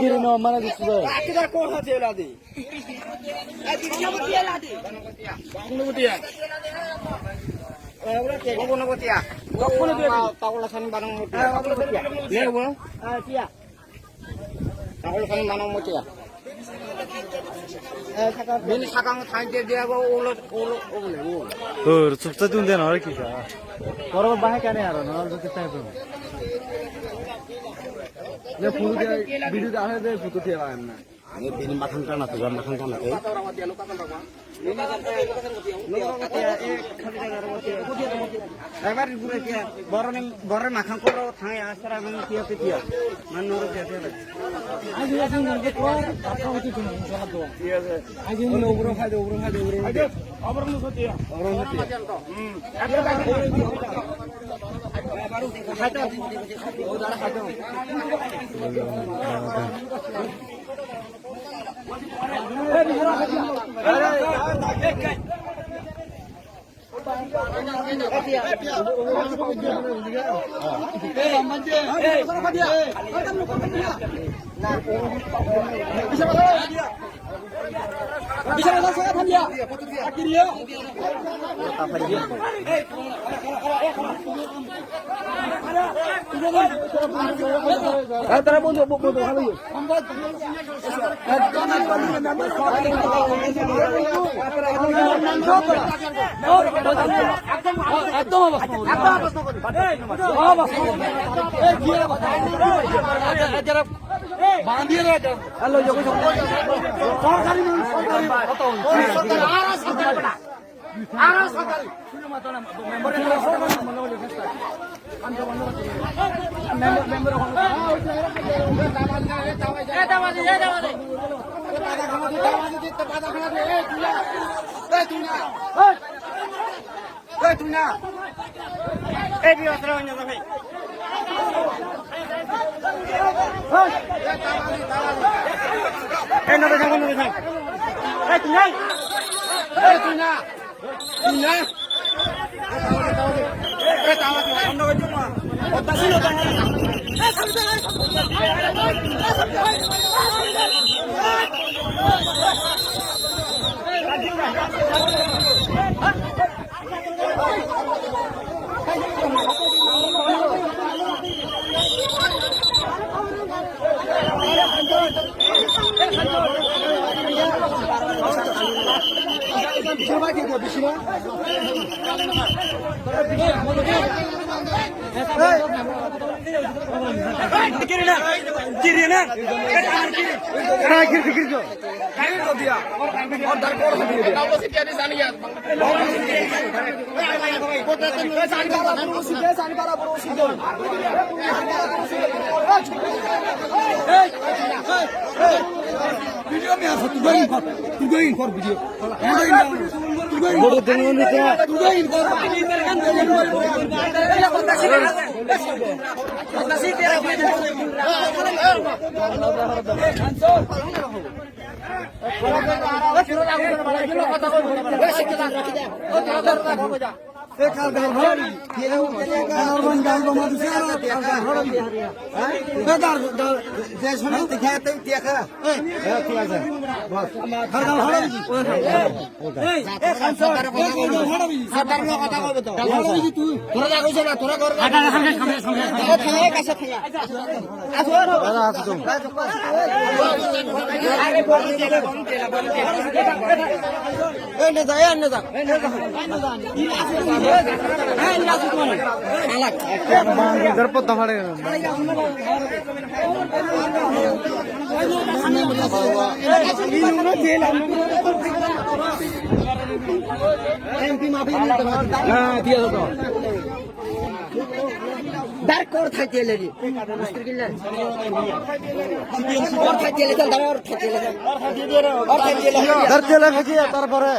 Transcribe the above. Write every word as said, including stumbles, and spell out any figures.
Kiri no mana di sudah. Takula sani banang mutia. Takula sani banang mutia. Bini sakang thaide dia go ulo ulo ulo. Hur, chupcha tun den aro kisa. Koro bahai kane aro no jote tai bo. Ne photo dia, video dia hai de photo dia ba na. Ani bini makhang kana tu makhang kana te. Ebar gure tia, boroni, boroni makhang koro thang ya, sara nang tia pe tia. Man noro tia tia. Aji aji nang ke kor, apa itu tu nang salah doang. Iya, sir. Aji ni obro khai do, obro khai do, obro khai do. Aji, obro nu tia. Obro nu tia. Hmm. একদম অবস্থা। একদম অবস্থা। এই, কি অবস্থা? এই, কি অবস্থা? এই, যারা বান্ধিয়ে রয়েছে। হ্যালো, যোগী সরকার। সরকারি মানুষ, সরকারি। কত? সরকারি, আর সরকারি বেটা। আর সরকারি। এই, দাবাজি, এই, দাবাজি। এই, তুই না। এই, তুই না। Ei, tuina. Ei, bi, asra, oinna, da, bhai. Ei, tabani, tabani. Ei, no, da, no, da. Ei, tuina. Ei, tuina. Tuina. Ei, tabani, tabani. Ei, tabani, oinna, da, bhai. Kiri na, kiri na. Kiri, kiri, kiri. Video me asa tu doing for, tu doing for video. Bodo dengan itu. Tu doing for. Dar kor thai tele di. Kor thai tele, dar kor thai tele. Dar tele thaki ya, tarpore.